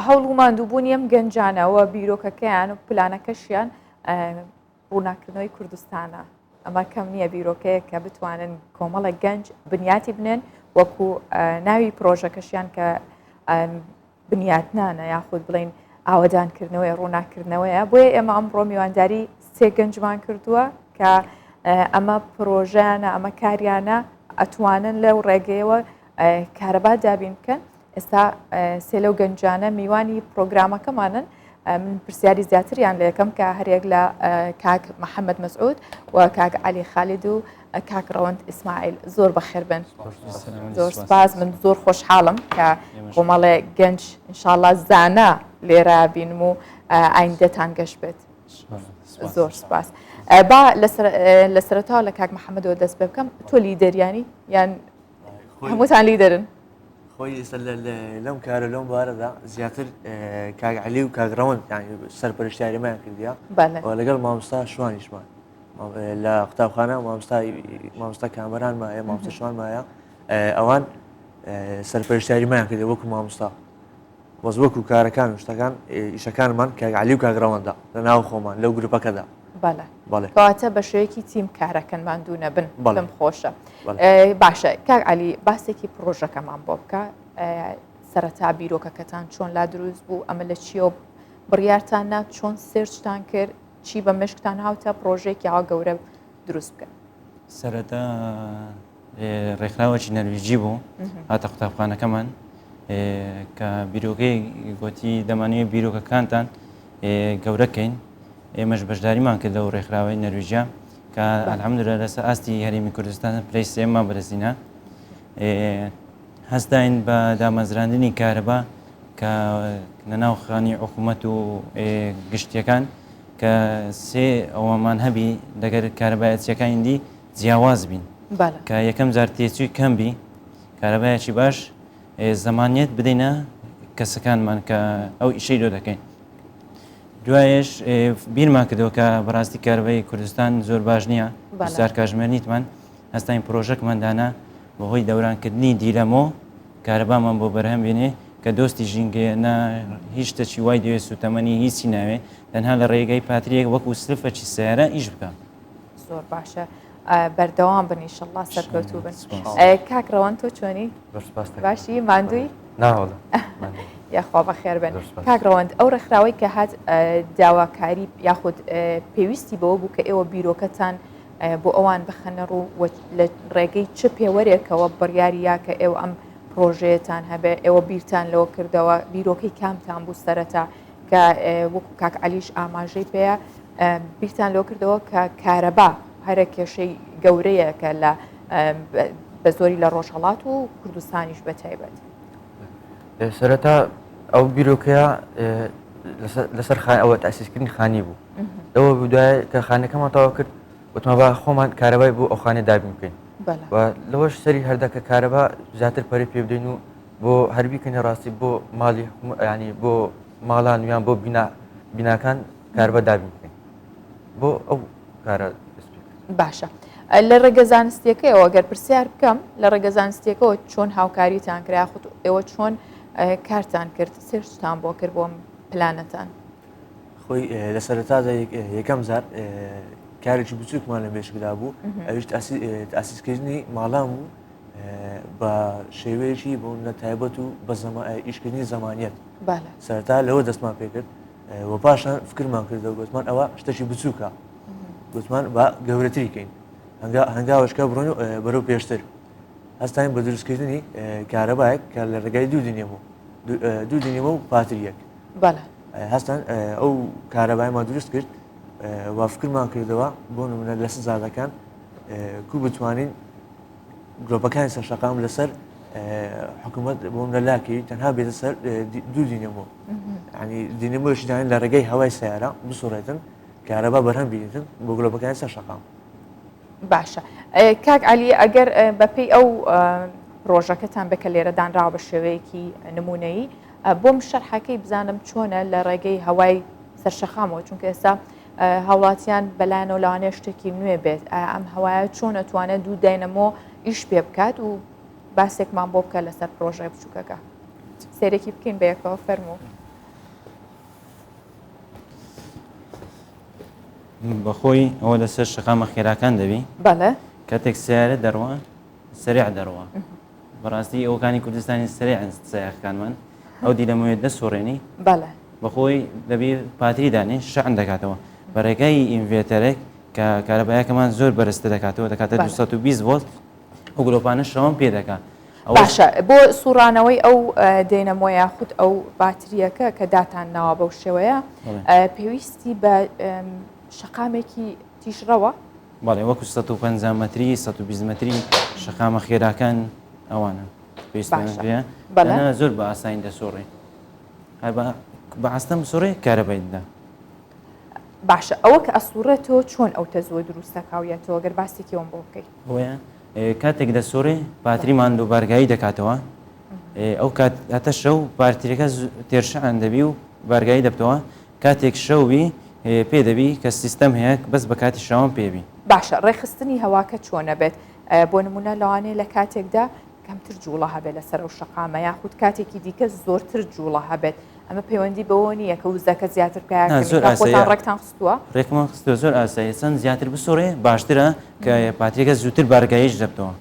هەوڵ و ماندووبوونی ئەم گەنجانە و بیرۆکەکەیان و پلانەکەشیان ڕووناکردنەوەی کوردستانە. ئەمە کەم نییە بیرۆکەیەک کە بتوانن کۆمەڵێک گەنج بنیاتی بنێن وەکو ناوی پرۆژەکەشیان کە بنیاتنانە یاخود بڵین ئاوەدانکردنەوەی ڕووناکردنەوەیە بۆیە ئێمە ئەمڕۆ میوانداری سێ گەنجمان کردووە کە ئەمە پرۆژیانە ئەمە کاریانە ئەتوانن لەو ڕێگەیەوە کارەبا دابین بکەن ئێستا سێ لەو گەنجانە میوانی پرۆگرامەکەمانن من پرسیاری زیاتریان لە یەکەم کە هەرێک لە کاک محەممەد مەسعود و کاک علی خالید و کاک ڕەوەند ئیسماعیل زۆر بەخێر بن زۆر سپاس من زۆر خۆشحاڵم کە کۆمەڵێ گەنج انشاءله زانا لێرە بینم و ئایندەتان گەش بێت زۆر سپاس با لە سەرەتاوە لە کاک محەممەدەوە دەست پێ بکەم تۆ لیدەریانی یان هەمووتان لیدەرن خۆی ئێستا لەم کارە لەم بارەدا زیاتر کاک علی و کاک ڕەوەند سەرپەرشتیاریمان کردیا لەگەڵ مامۆستا شوانیشمان لە قوتابخانە مامۆستا مامۆستا کامەران مایە مامۆستا شوان مایە ئەوان سەرپەرشتیاریمان کردی وەکو مامۆستا بەس وەکو کارەکان و شتەکان ئیشەکانمان کاک علی و کاک ڕەوەندە لە ناو خۆمان لەو گروپەکەدا بەڵێ بەڵێ کەواتە بە شێوەیەکی تیم کارەکەن ماندوو نەبن بەڵێ خۆشە باشە کاک علی باسێکی پرۆژەکەمان بۆ بکە سەرەتا بیرۆکەکەتان چۆن لا دروست بوو ئەمە لە چیەوە بڕیارتان نا چۆن search تان کرد چی بە مشکتان هاوتا پرۆژێکی ئاوا گەورە دروست بکەن سەرەتا ڕێکخراوەکی نەرویجی بوو هاتە قوتابخانەکەمان کە بیرۆکەی گوتی دەمانەوێت بیرۆکەکانتان گەورەکەین ئێمەش بەشداریمان کرد لەو ڕێکخراوەی نەرویجیا کە الحمدلله لەسەر ئاستی هەرێمی کوردستان پلەی سێمان بەدەستینا هەستاین بە دامەزراندنی کارەبا کە لەناو خانی حکوومەت و گشتیەکان کە سێ ئەوەمان هەبی دەگەر کارەبایەتیەکانی دی جیاواز بین کە یەکەم جار تێچووی کەم بی کارەبایەکی باش زەمانیت بدەینە کەسەکانمان کە ئەو ئیشەی لۆ دەکەین دوایش بیرمان کردەوە کە بەڕاستی کارەبای کوردستان زۆر باش نییە سار کاژمێر نیتمان هەستاین پرۆژەکمان دانا بەهۆی دەورانکردنی دیلەمۆ کارەبامان بۆ بەرهەم بێنێ کە دۆستی ژینگەیە نە هیچ شتەکی وای دەوێت سوتەمەنی هیچی ناوێ تەنها لە ڕێگەی پاتریەک وەکو سلفەکی سیارە ئیش بکە. زۆر باشە بەردەوام بن ئیشەڵڵا سەرکەوتوو بن کاک ڕەوەند تۆ چۆنی باشی ماندووی یاخوا بەخێر بن کاک ڕەوەند ئەو ڕێکخراوەی کە هات داواکاری یاخود پێویستی بەوە بوو کە ئێوە بیرۆکەتان بۆ ئەوان بخەنە ڕوو لە ڕێگەی چ پێوەرێکەوە بڕیاری یا کە ئێوە ئەم پرۆژەیەتان هەبێ ئێوە بیرتان لەوە کردەوە بیرۆکەی کامتان بوو سەرەتا کە وەکو کاک عەلیش ئاماژەی پێیە بیرتان لەوە کردەوە کە کارەبا هەرە کێشەی گەورەیە کە لە بە زۆری لە ڕۆژهەڵات و کوردستانیش بە تایبەت. سەرەتا ئەو بیرۆکەیە لەسەر خان ئەوە تاسیسکردنی خانی بوو لەوە دوای کە خانەکەمان تەواو کرد وتمان با خۆمان کارەبای بۆ ئەو خانە دابین بکەین و لەوەش سەری هەردا کە کارەبا زیاتر پەرەی پێ بدەین و بۆ هەر بیکەینە ڕاستی بۆ ماڵی ینی بۆ ماڵان یان بۆ بینا بیناکان کارەبا دابین بکەین بۆ ئەو کارە باشە لە ڕێگە زانستیەکەیەوە گەر پرسیار بکەم لە ڕێگە زانستیەکەەوە چۆن هاوکاریتان کرا خود ئێوە چۆن کارتان کرد search تان بۆ کرد بۆم پلانەتان خۆی لە سەرەتادا یەکەم جار کارێکی بچووکمان لە مێشکدا بوو ئەویش تاسیسکردنی ماڵان بوو بە شێوەیەکی بۆ نەتایبەت و بە ئیشکردنی زمانیت سەرتا لەوە دەستمان پێکرد و پاشان فکرمان کردەوە گوتمان ئەوە شتێکی بچووکە گوتمان با گەورەتری کەین هەنگاوەشکە بڕۆن بەرەو پێشتر هەستاین بە دروستکردنی کارەبایەک کە لە ڕێگای دوو دینەمە دوو دینەمە و پاتریەک هەستان ئەو کارەبایمان دروست کرد و فکرمان کردەوە بۆ نمونە لە سزادەکان کو بتوانین گرۆپەکانی سەر شەقام لەسەر حکوومەت بۆ منە لاکی تەنها بێتە سەر دوو دینەمۆ ینی دینەمۆشی دانین لە ڕێگەی هەوای سیارە بسوڕێتن کارەبا بەرهەم بینێتن بۆ گلۆپەکانی سەر شەقام. باشە کاک علی ئەگەر بەپێی ئەو پرۆژەکەتان بکە لێرە دانراوە بە شێوەیەکی نمونەیی بۆم شەرحەکەی بزانم چۆنە لە ڕێگەی هەوای سەرشەقامەوە چونکە ئێستا هاوڵاتیان بەلایەنەوە لەوانەیە شتێکی نوێ بێت ئایا ئەم هەوایە چۆن ئەتوانێت دوو داینەمۆ ئیش پێ بکات و باسێکمان بۆ بکە لەسەر پرۆژە بچووکەکە. سەیرێکی بکەین بەیەکەوە فەرموو. بەخۆی ئەوە لەسەر شەقامە خێراکان دەبی بەڵێ کاتێک سیارە دەڕوا سریع دەڕوا بەڕاستی ئەوکانی کوردستانی سریعن سیاخەکانمان ئەو دیلەمەوێت دەسوڕێنی بەڵێ بەخۆی دەبی پاتری دانێ شەعن دەکاتەوە بە ڕێگای ئینڤێتەرێک کە کارەبایەکەمان زۆر بەرزتر دەکاتەوە دەکاتە 220 ڤۆلت ئەو گلۆپانە شەوەم پێ دەکا باشە بۆ سوڕانەوەی ئەو دێنەمۆ یاخود ئەو باتریەکە کە داتان ناوە بەو شێوەیە پێویستی بە شەقامێکی تیژڕەوە؟ بەڵێ وەکو 150 مەتری 120 مەتری شەقامە خێراکان ئەوانە پێویستیان پێیە زۆر بە ئاسانی دەسوڕێ هەر بە ئاستەم بسوڕێ کارەبای دەدا. باشە ئەوە کە ئەسوڕێتەوە چۆن ئەو تەزووە دروست دەکا و یەتەوە گەر باسێکی ئەوم بۆ بکەی؟ بۆیە کاتێک دەسوڕێ پاتریمان دوو بارگایی دەکاتەوە ئەو کات هەتە شەو پارتریەکە تێرشعان دەبی و بارگایی دەبتەوە کاتێک شەوی پێ دەبی کە سیستەم هەیە بەس بە کاتی شەوان پێبی. باشە ڕێکخستنی هەواکە چۆنە بێت بۆ نمونە لەوانەیە لە کاتێکدا کەمتر جوڵە هەبێت لەسەر ئەو شەقامە یاخود کاتێکی دیکە زۆرتر جوڵە هەبێت ئەمە پەیوەندی بەوە نییە کە وزەکە زیاتر بکە نا، زۆر خۆتان ئاساییە. ڕێکتان خستووە؟ ڕێکمان خستووە زۆر ئاساییە چەند زیاتر بسوڕێ باشترە کە پاتریەکە زووتر بارگاییش دەبتەوە.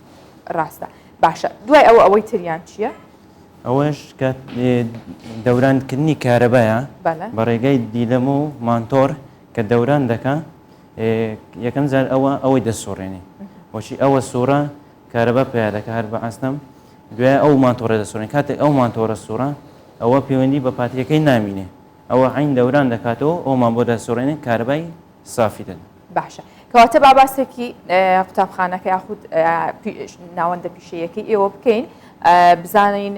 ڕاستە باشە دوای ئەوە ئەوەی تریان چییە؟ ئەوەش کە دەوران کردنی کارەبایە بەڵێ. بە ڕێگای دیلەمۆ و مانتۆر کە دەوران دەکا یەکەم جار ئەوە ئەوەی دەسوڕێنێ وەچی ئەوە سوڕا کارەبا پەیا دەکا هەر بە ئاستەم دوای ئەو مانتۆڕە دەسوڕێن کاتێک ئەو مانتۆڕە سوڕا ئەوە پەیوەندی بە پاتریەکەی نامینێ ئەوە عەین دەوران دەکاتەوە ئەومان بۆ دەسوڕێنێ کارەبای سافی دەدا. باشە کەواتە با باسێکی قوتابخانەکە یاخود ناوەندە پیشەیەکەی ئێوە بکەین بزانین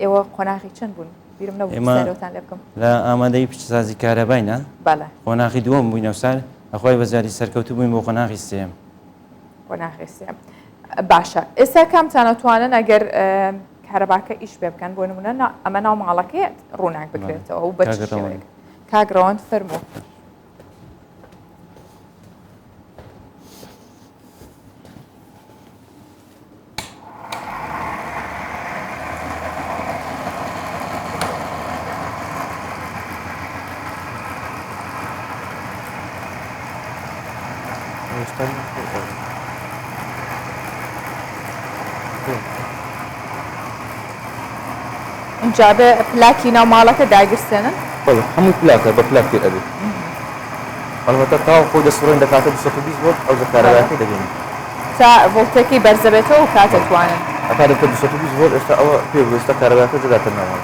ئێوە قۆناغی چەند بوون بیرم نەبوو ئێمە پرسیارەوەتان لێ بکەم. لە ئامادەیی پیشەسازی کارەباینە بەڵێ. قۆناغی دووەم بووین ئەوسار ئەخوای بەزیادی سەرکەوتوو بووین بۆ قۆناغی سێیەم. قۆناغی سێیەم باشە ئێستا کامتان ئەتوانن ئەگەر کارەباکە ئیش پێ بکەن بۆ نمونە ئەمە ناو ماڵەکەی ڕووناک بکرێتەوە و بە چ شێوەیەک کاک ڕەوەند فەرموو. ئینجا بێ پلاکی ناو ماڵەکە داگیرسێنن؟ بەڵێ هەمووی پلاکە بە پلاک تێر ئەبێ ئەڵبەتە تاو خۆی دەسوڕێن دەکاتە 220 ڤۆلت ئەوجە کارەباکەی دەگەینێ. تا ڤۆڵتەکەی بەرزەبێتەوە و کات ئەتوانن. هەتا دەبتە 220 ڤۆلت ئێستا ئەوە پێ بوو ئێستا کارەباکە دەداتە ناو ماڵ.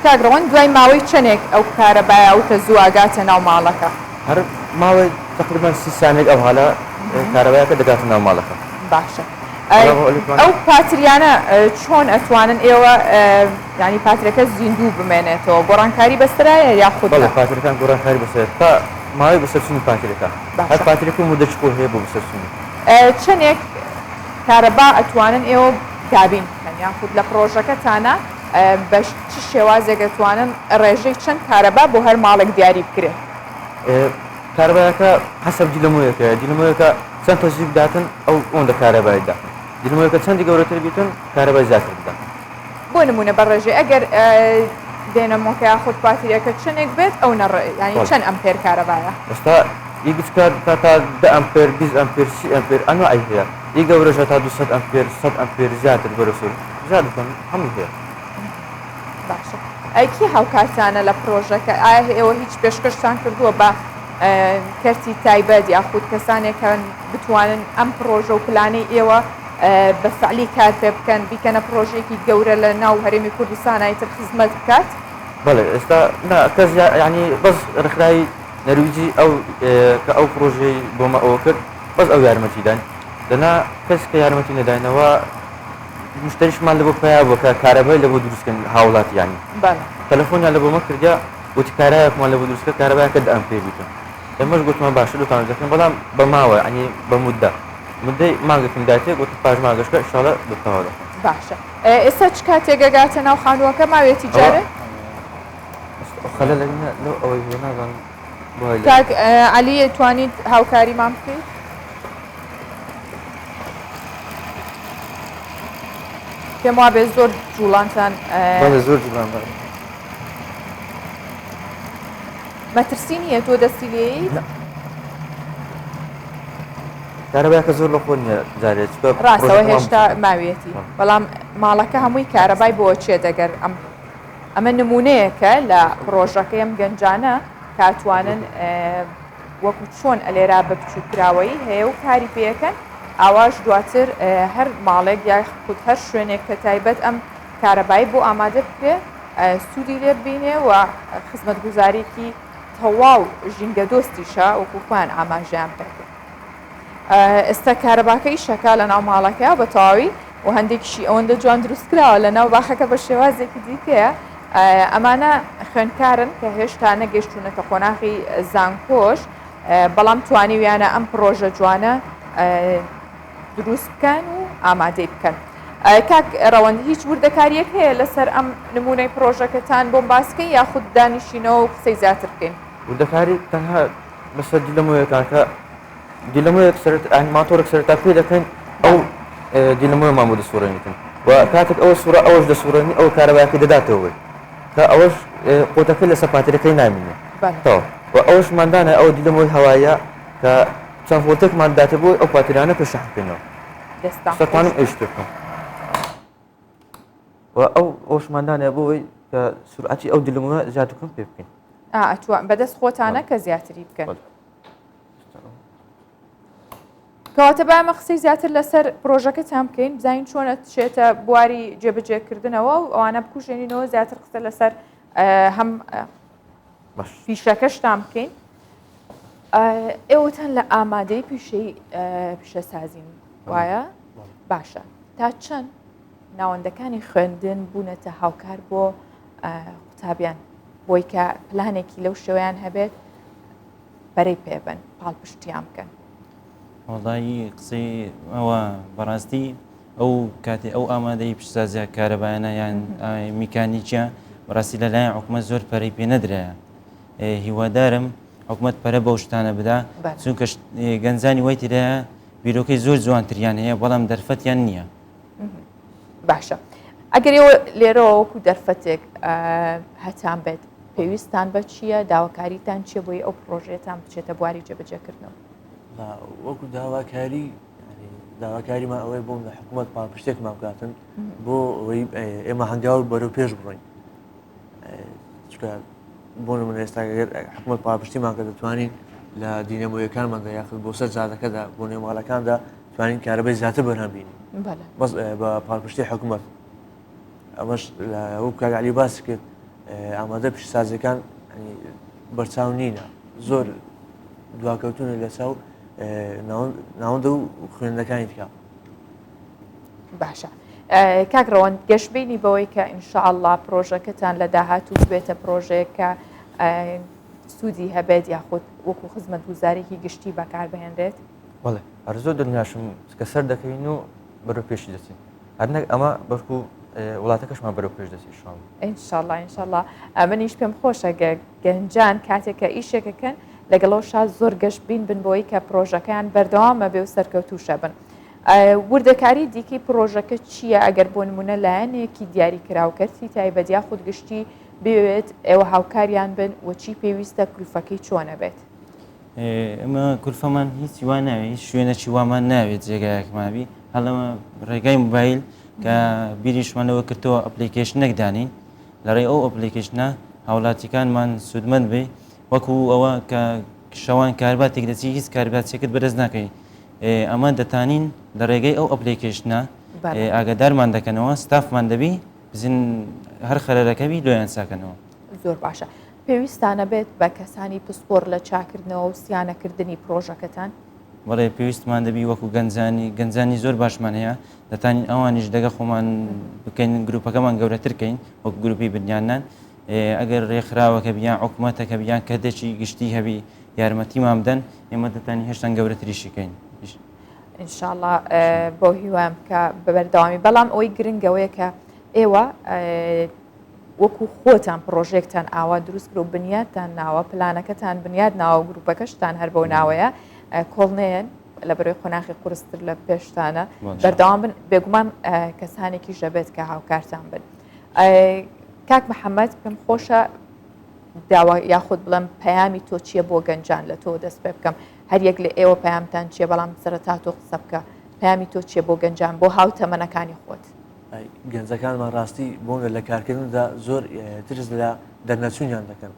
کاک ڕەوەند دوای ماوەی چەنێک ئەو کارەبایە ئەو تەزووە ئەگاتە ناو ماڵەکە؟ هەر ماوەی تەقریبەن 30 سانیەک ئەو هالە کارەبایەکە دەگاتە ناو ماڵەکە. باشە ئەو پاتریانە چۆن ئەتوانن ئێوە یانی پاترەکە زیندوو بمێنێتەوە گۆڕانکاری بەسەرایە یاخود بەڵێ پاترەکان گۆڕانکاری بەسەر تا ماوەی بەسەرچوونی پاترەکە هەر پاترێک و مدەی خۆی هەیە بۆ بەسەرچوونی. چەنێک کارەبا ئەتوانن ئێوە دابین بکەن یاخود لە پڕۆژەکەتانا بە چ شێوازێک ئەتوانن ڕێژەی چەند کارەبا بۆ هەر ماڵێک دیاری بکرێت؟ کارەبایەکە حەسەب دیلەمۆیەکەیە، دیلەمۆیەکە چەند تەزووی بداتن ئەو ئەوەندە کارەبای دەداتن، دیلەمۆیەکە چەندی گەورەتر بیتن کارەبای زیاتر دەداتن. بۆ نموونە بە ڕێژەی ئەگەر دێنەمۆکە یاخود پاتریەکە چەندێک بێت ئەو نە یانی چەند ئەمپێر کارەبایە؟ ئێستا ئی گچکە تا تا دە ئەمپێر، 20 ئەمپێر، 30 ئەمپێر ئەنواعی هەیە، ئی گەورەش هەتا 200 ئەمپێر، 100 ئەمپێر زیاتر بەرەو سەر زیاد بکەن هەمووی هەیە. باشە ئەی کێ هاوکارتانە لە پرۆژەکە ئایا ئێوە هیچ پێشکەشتان کردووە بە کەرتی تایبەت یاخود کەسانێک هەن بتوانن ئەم پرۆژە و پلانەی ئێوە بە فعلی کار پێ بکەن بیکەنە پرۆژەیەکی گەورە لە ناو هەرێمی کوردستان ئیتر خزمەت بکات؟ بەڵێ ئێستا نا کەس یعنی بەس ڕێکخراوی نەرویجی ئەو کە ئەو پرۆژەی بۆمە ئەوە کرد بەس ئەو یارمەتی داین دەنا کەس کە یارمەتی نەداینەوە مشتەریشمان لەبۆ پەیا بووە کە کارەبای لەبۆ دروست کەن هاوڵاتیانی بەڵێ. تەلەفۆنیان لەبۆ مە کردیا وتی کارایەکمان لەبۆ دروست کە کارەبایەکە دە ئەمپێر بیتن ئێمەش گوتمان باشە لۆتان دەکەین بەڵام بە ماوە یعنی بە مودە مودەی مانگێکم داتێ گوتم پاش مانگەشکە ئیشاڵە دەتەواو دەکەم. باشە ئێستا چ کاتێک ئەگاتە ناو خانووەکە ماوێتی جارێ؟ خەلەلێک نیە لەو ئەوەی هەیە نازانم بۆ وای لێ کاک عەلی توانیت هاوکاریمان بکەیت؟ پێم وابێ زۆر جوڵانتان بەڵێ زۆر جوڵان بەڵێ. مەترسی نییە تۆ دەستی لێی؟ نا. کارەبایەکە زۆر لە خۆ نییە جارێ چونکە ڕاستەوە پرۆژەکەمان هێشتا ماویەتی بەڵام ماڵەکە هەمووی کارەبای بۆ چێت ئەگەر ئەم ئەمە نمونەیەکە لە پرۆژەکەی ئەم گەنجانە کە ئەتوانن وەکو چۆن ئەلێرا بە بچووککراوەیی هەیە و کاری پێەکەن ئاواش دواتر هەر ماڵێک یاخود هەر شوێنێک کە تایبەت ئەم کارەبایی بۆ ئامادە بکرێ سوودی لێ ببینێ و خزمەتگوزاریکی تەواو ژینگەدۆستیشە وەکو خۆیان ئاماژەیان پێکرد. ئێستا کارەباکە ئیشەکا لە ناو ماڵەکە بە تەواوی و هەندێکیشی ئەوەندە جوان دروست کراوە لە ناو باخەکە بە شێوازێکی دیکەیە ئەمانە خوێندکارن کە هێشتا نەگەشتونەتە قۆناغی زانکۆش بەڵام توانیویانە ئەم پڕۆژە جوانە دروست بکەن و ئامادەی بکەن. کاک ڕەوەند هیچ وردەکاریەک هەیە لەسەر ئەم نمونەی پڕۆژەکەتان بۆم باسکەی یاخود دانیشینەوە و قسەی زیاتر بکەین؟ وردەکاری تەنها لەسەر دیلەمۆیەکان کە دیلەمۆیەک سەرەتا یانی ماتۆرێک سەرەتا پێ دەکەین ئەو دیلەمۆیەمان بۆ دەسوڕێنیتن و کاتێک ئەوە سوڕا ئەوەش دەسوڕێنی ئەو کارەباکەی دەداتەوەی کە ئەوەش قوتەکەی لەسەر پاتریەکەی نامینێ تەواو و ئەوەشمان دانایە ئەوە دیلەمۆی هەوایە کە چەند ڤۆلتێکمان داتێ بۆ ئەو پاتریانە پێ شەحن بکەینەوە. دەستان خۆش دەتوانم ئەویش پێ بکەم. و ئەو ئەوشمان دانایە بۆ ئەوەی کە سورعەتی ئەو دیلەمۆیە زیاد بکەم پێ بکەین. ئەتوان بەدەست خۆتانە کە زیاتری بکەن. کەواتە با ئەمە قسەی زیاتر لەسەر پرۆژەکەتان بکەین بزانین چۆنە چێتە بواری جێبەجێکردنەوە و ئەوانە بکوژێنینەوە زیاتر قسە لەسەر هەم پیشەکەشتان بکەین ئێوەتان لە ئامادەی پیشەی پیشەسازین وایە باشە تا چەند ناوەندەکانی خوێندن بوونەتە هاوکار بۆ قوتابیان بۆی کە پلانێکی لەو شێوەیان هەبێت پەرەی پێبەن پاڵپشتیان بکەن. وەڵایی قسەی ئەوە بەڕاستی ئەو کاتی ئەو ئامادەی پیشسازیە کارەبایانە یان میکانیکیە بەڕاستی لەلایەن حکومەت زۆر پەرەی پێ نەدرایە هیوادارم حکومەت پەرە بەو شتانە بدا چونکە گەنجانی وای تێدایە بیرۆکەی زۆر جوانتریان هەیە بەڵام دەرفەتیان نییە. باشە ئەگەر ئێوە لێرەوە وەکو دەرفەتێک هەتان بێت پێویستان بە چییە داواکاریتان چییە بۆی ئەو پرۆژێتان بچێتە بواری جێبەجێکردنەوە؟ وەکو داواکاری داواکاریمان ئەوەی بۆم لە حکوومەت پاڵپشتێکمان بکاتن بۆ ئەوەی ئێمە هەنگاو بەرەو پێش بڕۆین چونکە بۆ نمونە ئێستا گەر حکومەت پاڵپشتیمان کە دەتوانین لە دینەمۆیەکانماندا یاخود بۆ سەر جادەکەدا بۆ نێو ماڵەکاندا توانین کارەبای زیاتر بەرهەم بینین بەس بە پاڵپشتی حکومەت ئەمەش وەک کاک عەلی باسی کرد ئامادە پیشسازیەکان بەرچاو نینە زۆر دواکەوتونە لە چاو ناوەندە و خوێندەکانی تکا باشە کاک ڕەوەند گەشبینی بەوەی کە ئینشاءاللە پرۆژەکەتان لە داهاتوو ببێتە پرۆژەیەک کە سوودی هەبێت یاخود وەکو خزمەتگوزارێکی گشتی بەکاربهێنرێت؟ بەڵێ هەر زۆر دڵنیاشم کە سەر دەکەوین و بەرەو پێشی دەچین هەر نەک ئەمە بەڵکو وڵاتەکەشمان بەرەو پێش دەچێت ئینشاءاللە. ئینشاءاللە ئینشاءاللە منیش پێم خۆشە گەنجان کاتێک کە ئیشێکەکەن لەگەڵەوشا زۆر گەشبین بن بۆی کە پرۆژەکەیان بەردەوامە بێ و سەرکەوتوشە بن. وردەکاری دیکەی پڕۆژەکە چییە ئەگەر بۆ نمونە لایەنێکی دیاریکراو کەرتی تایبەت یاخود گشتی بێوێت ئێوە هاوکاریان بن و چی پێویستە کولفەکەی چۆنە بێت؟ ئێمە کولفەمان هیچی وا ناوێت هیچ شوێنەکی وامان ناوێت جێگایەکمابی هەڵەمە ڕێگای موبایل کە بیریشمان لەوە کردەوە application ێک دانین لە ڕێی ئەو application ە هاوڵاتیکانمان سوودمەند بێ وەکو ئەوە کە شەوان کاربا تێک دەچی هیچ کارباچێکت بەدەست ناکەی ئەمە دەتانین لە ڕێگەی ئەو application ە ئاگادارمان دەکەنەوە ستافمان دەبی بزن هەر خەرەرەکەبی لۆیان چاکەنەوە. زۆر باشە پێویستانە بێت بە کەسانی پسپۆر لە چاکردنەوە و سیانەکردنی پرۆژەکەتان؟ بەڵێ پێویستمان دەبی وەکو گەنجانی گەنجانی زۆر باشمان هەیە دەتانین ئەوانیش دەگە خۆمان بکەین گروپەکەمان گەورەتر کەین وەک گروپی بنیاننان ئەگەر ڕێکخراوەکە بیان حکوومەتەکە بیان کەدێکی گشتی هەبی یارمەتیمان بدەن ئێمە دەتانی هێشتان گەورەتریشی کەین. ئینشاءاللە بەو هیوام کە بە بەردەوامی بەڵام ئەوەی گرنگەوەیە کە ئێوە وەکو خۆتان پرۆژێکتان ئاوا دروست کرد و بنیاتتان ناوە پلانەکەتان بنیات ناوە گروپەکەشتان هەر بەو ناوەیە کۆڵنێن لە بەرەوەی قۆناخی قورستر لە پێشتانە بەردەوام بن بێگومان کەسانێکی ژەبێت کە هاوکارتان بن کاک محەممەد پێم خۆشە داوا یاخود بڵێم پەیامی تۆ چییە بۆ گەنجان لە تۆ دەست پێ بکەم هەر یەک لە ئێوە پەیامتان چییە بەڵام سەرەتا تۆ قسە بکە پەیامی تۆ چییە بۆ گەنجان بۆ هاوتەمەنەکانی خۆت؟ گەنجەکانمان ڕاستی بۆ لە کارکردندا زۆر ترس لە دەرنەچوونیان دەکەن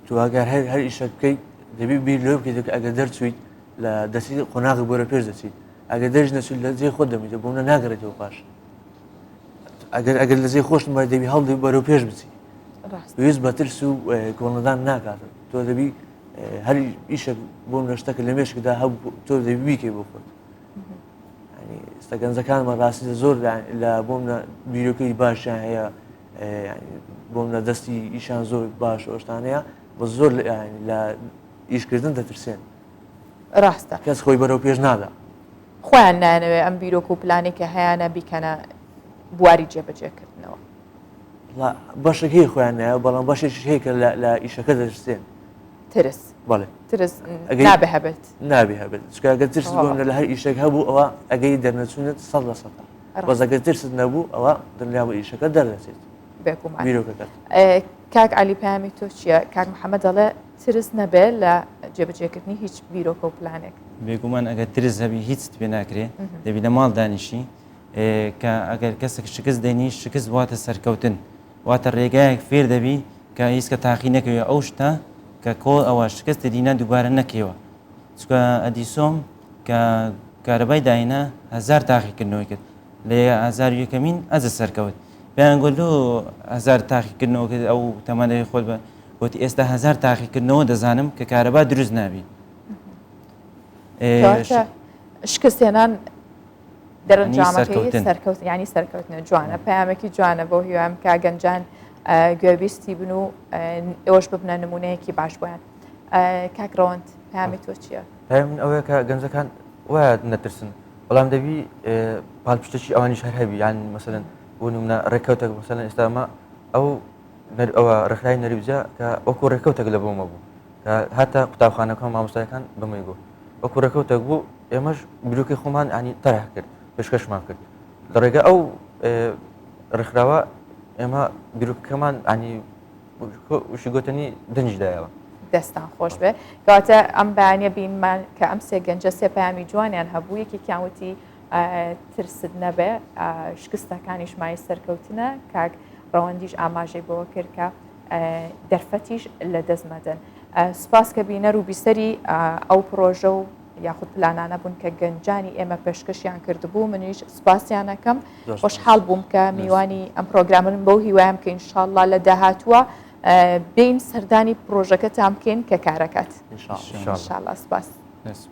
تو ئەگەر هەر هەر ئیشە بکەیت دەبی بیر لەوە بکەیت کە ئەگەر دەرچوویت لە دەچیت قۆناغی بۆرە پێش دەچیت ئەگەر دەرش نەچوویت لە جێی خۆت دەمیتە بۆ منە ناگەڕێتەوە پاش ئەگەر ئەگەر لە جێی خۆشت مای دەبی هەڵدەی بەرەو پێش بچی پێویست بە ترس و کۆڵنەدان ناکاتن تۆ دەبی هەر ئیشێک بۆ منە شتەکە لە مێشکدا هەبوو تۆ دەبی بیکەی بۆ خۆت ئێستا گەنجەکانمان ڕاستی زۆر لە بۆ منە بیرۆکەی باشیان هەیە بۆ منە دەستی ئیشان زۆر باش ئۆشتانەیە بە زۆر لە ئیشکردن دەترسێن ڕاستە کەس خۆی بەرەو پێش نادا خۆیان نایانەوێ ئەم بیرۆک و پلانەی کە هەیانە بیکەنە بواری جێبەجێکردنەوە. بەشێک هەیە خۆیان نایە بەڵام بەشێکیش هەیە کە لە ئیشەکە دەترسێن. ترس. بەڵێ. ترس نابێ هەبێت. نابێ هەبێت چونکە ئەگەر ترست بۆ لە هەر ئیشێک هەبوو ئەوە ئەگەی دەرنەچوونت سەد لە سەدە بەس ئەگەر ترست نەبوو ئەوە دڵنیابە ئیشەکە دەردەچێت. بێگومان. بیرۆکەکەت. کاک عەلی پەیامی تۆ چییە؟ کاک محەممەد دەڵێ ترس نەبێ لە جێبەجێکردنی هیچ بیرۆکە و پلانێک. بێگومان ئەگەر ترس هەبی هیچت پێ ناکرێ دەبی لە ماڵ دانیشی کە ئەگەر کەسێک شکست دێنی شکست واتە سەرکەوتن واتە ڕێگایەک فێر دەبی کە هیچ کە تاقی نەکەوێ ئەو شتە کە کۆ ئەوە شکست دینا دووبارە نەکەیەوە چکە ئەدیسۆم کە کارەبای داینا هەزار تاقیکردنەوەی کرد لە هەزار و یەکەمین ئەجە سەرکەوت پێیان گوت لۆ هەزار تاقیکردنەوە کرد ئەو تەمەنەی خۆت بە گوتی ئێستا هەزار تاقیکردنەوە دەزانم کە کارەبا دروست نابی شکستێنان دەرەنجامەکەی سەرکەوت ینی سەرکەوتنە جوانە پەیامێکی جوانە بۆ هیوام کا گەنجان گوێبیستی بن و ئێوەش ببنە نمونەیەکی باش بۆیان کاک ڕەوەند پامی تۆ چییە؟ پەیامی من ئەوەیە کە گەنجەکان وایە نەترسن بەڵام دەبی پاڵپشتێکی ئەوانیش هەر هەبی یان مەسەلەن بۆ نمونە ڕێککەوتێک مەسەلەن ئێستا ئەمە ئەو ئەوە ڕێکخراوی نەریبجە کە وەکو ڕێککەوتێک لە بۆمە بوو کە هاتە قوتابخانەکان مامۆستایەکان بەمەی گوت وەکو ڕێککەوتێک بوو ئێمەش بیرۆکەی خۆمان ینی تەرح کرد پێشکەشمان کرد لە ڕێگە ئەو ڕێکخراوە ئێمە بیرۆکەکەمان ینی وشی گوتنی دەنگی دایەوە. دەستان خۆش بێ کەواتە ئەم بەیانە بینمان کە ئەم سێ گەنجە سێ پەیامی جوانیان هەبوو یەکێکیان وتی ترست نەبێ شکستەکانیش مای سەرکەوتنە کاک ڕەوەندیش ئاماژەی بەوە کرد کە دەرفەتیش لە دەست مەدەن سوپاس کە بینەر و بیسەری ئەو پرۆژە و یاخود پلانانە بوون کە گەنجانی ئێمە پێشکەشیان کردبوو منیش سوپاسیانەکەم خۆشحاڵ بووم کە میوانی ئەم پرۆگرامن بەو هیوایم کە ئینشاءاللە لە داهاتووە بین سەردانی پرۆژەکەتان بکەین کە کارەکات ئینشاءاللە سپاس.